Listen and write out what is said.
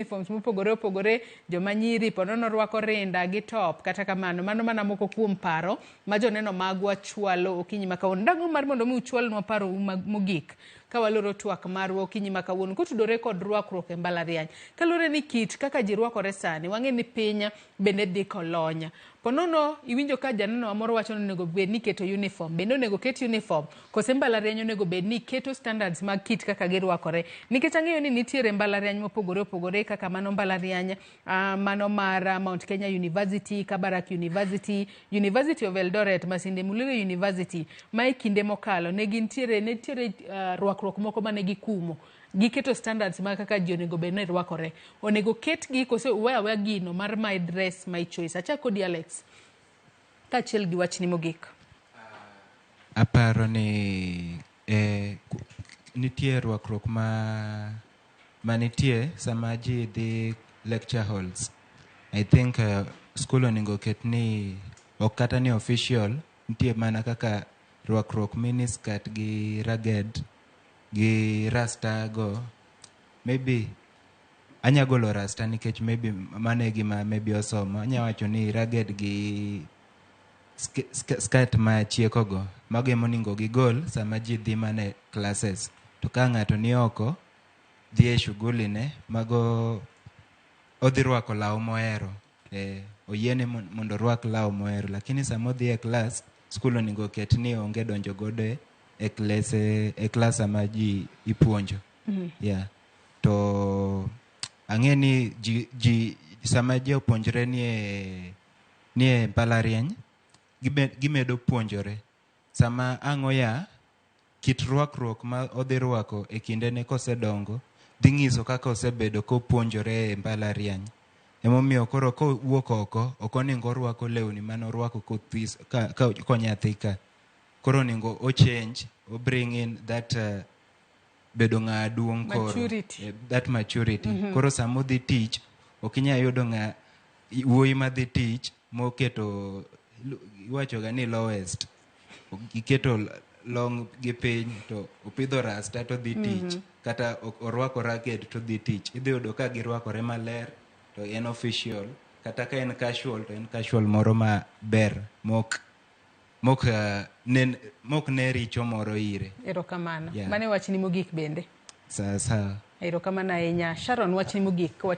Uniforms mopogore opogore, joma nyiri ponono rwako rinda gi top. Kata kamano, mano mana moko kuom paro ma joneno magwa chwalo okinyi ma kawuono. Dang'o mar mondo mi uchwalnwa parou mogik ka waloro twak marwa okinyi ma kawuono kotudore kod rwakruok e mbalariany. Kaluwore ni kit kaka ji rwakore sani, wang'e ni piny bende dhi kolony. Ponono iwinjo ka janeno moro wacho ni onego bed ni iketo uniform. Bende onego ket uniform? Kose mbalariany onego bed ni keto standards mag kit kaka girwakore? Nikech ang'eyo ni nitiere mbalariany mopogore opogore kaka mano mbalariany mano mar Mount Kenya University, Kabarak University, University of Eldoret, Masinde Muliro University, ma e kinde mokalo ne gintiere nitiere rwakruok moko mane gikumo. Giketo standards mag kaka ji onego bed ni rwakore. Onego ketgi kose uwe aweya gino mar my dress, my choice. Achak kodi, Alex, kaachiel gi wachni mogik. Aparo ni nitie rwakruok ma manitie sama ji dhi lecture halls. I think school onego ket ni ok kata ni official, nitie mana kaka rwakruok miniskirt gi ragged gi rasta go. Maybe anya golo rasta nikech maybe mano e gima maybe osomo. Anya wacho ni ragged gi skirt ma chieko go, mago ema onego gigol sama ji dhi mana e classes. To ka ng'ato ni oko dhi e shughuli ne, mago odhi rwako law mohero. Oyiene mondo orwak law mohero, lakini sama odhi e class, school onego ket ni onge donjo godo e klese, e class sama ji ipuonjo. Yeah. To ang'e ni ji sama jopuonjre nie mbalariany, gimedo puonjore. Sama ang' oya, kit rwakruok ma odhi rwako e kindene kosedongo dhi nyiso kaka osebedo kopuonjore e mbalariany. Emomiyo koro kowuok oko, ok onego orwako lewni mane orwako kothis ka konyathi ka. Koro onego o change, o bring in that bedo ng'a duong' koro. Maturity. That maturity. Koro sama odhi tich, ok inyal yudo ng'a wuoyi madhi tich moketo, iwacho ga ni lowest. Iketo long gi piny to opidho rasta to dhi tich. Kata orwako ragged to dhi tich. Idhi yudo ka girwakore maler to en official. Kata ka en casual to en casual moro maber mok ne richo moro ire. Erokamano. Yeah. Mano e wachni mogik bende. Sawa sawa. Erokamano ahinya. Sharon, wachni mogik.